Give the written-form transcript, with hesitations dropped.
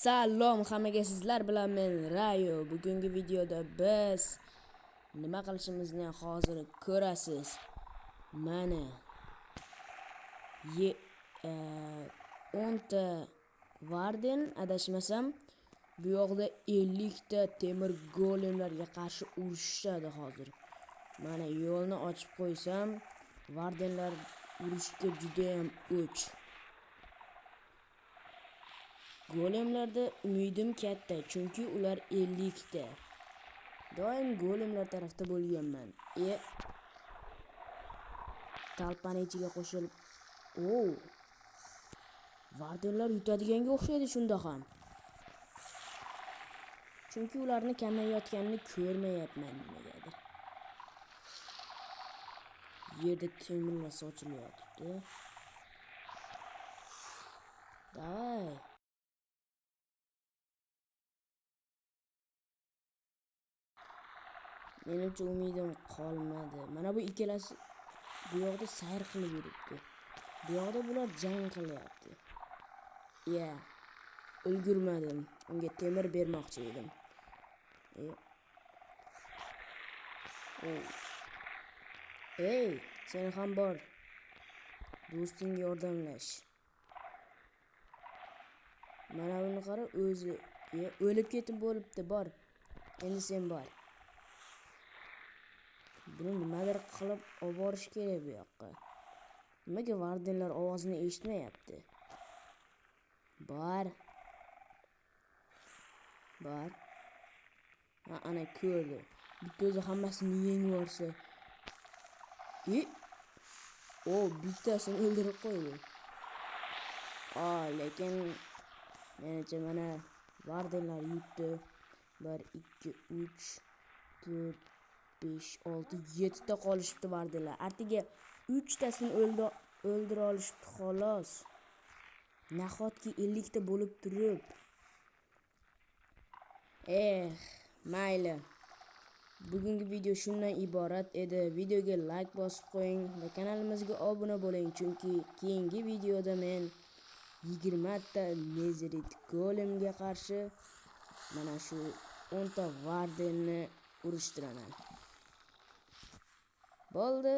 Salom hammaga, sizlar bilan men Rayo. Bugungi videoda biz nima qilishimizni hozir ko'rasiz. Mana 10 ta Warden adashmasam bu yoqda 50 ta temir golemlarga qarshi urushishadi hozir. Mana yo'lni ochib qo'ysam, Wardenlar urushga juda ham o'ch. Golemlarda umidim katta, chunki ular 50 ta. Doim golemlar tarafda bo'lganman. Talpani ichiga qo'shilib, Wardenlar yutadiganga o'xshaydi shunda ham. Chunki ularni kamayotganini ko'rmayapman nimagadir. Yerda temirlar sochilyotibdi. Davay. Menimcha umidim qolmadi. Mana bu ikkalasi bu yoqda sayr qilib yuribdi. Bu yoqda bular jang qilyapti. Ya, ulgurmadim. Unga temir bermoqchi edim. Ey, sen ham bor. Do'stingga yordamlash. Mana buni qara, o'zi o'lib ketib bo'libdi, bor. Endi sen bor. Buni nimadir qilib olib borish kerak bu yoqqa. Nimaga Wardenlar ovozini eshitmayapti? Bor. Bor. Ha, ana ko'rdi. Bitta o'zi hammasini yengib yuborsa. Bittasini o'ldirib qo'ydi. Lekin menimcha mana Wardenlar yutdi. 1 2 3 4 5 6 7 ta qolishibdi Wardenlar. Artiga 3 tasini o'ldira olishibdi xolos. Nahotki 50 ta bo'lib turib. Mayli. Bugungi video shundan iborat edi. Videoga like bosib qo'ying va kanalimizga obuna bo'ling, chunki keyingi videoda men 20 ta Netherite golemga qarshi mana shu 10 ta Wardenni urushtiraman. Bo'ldi.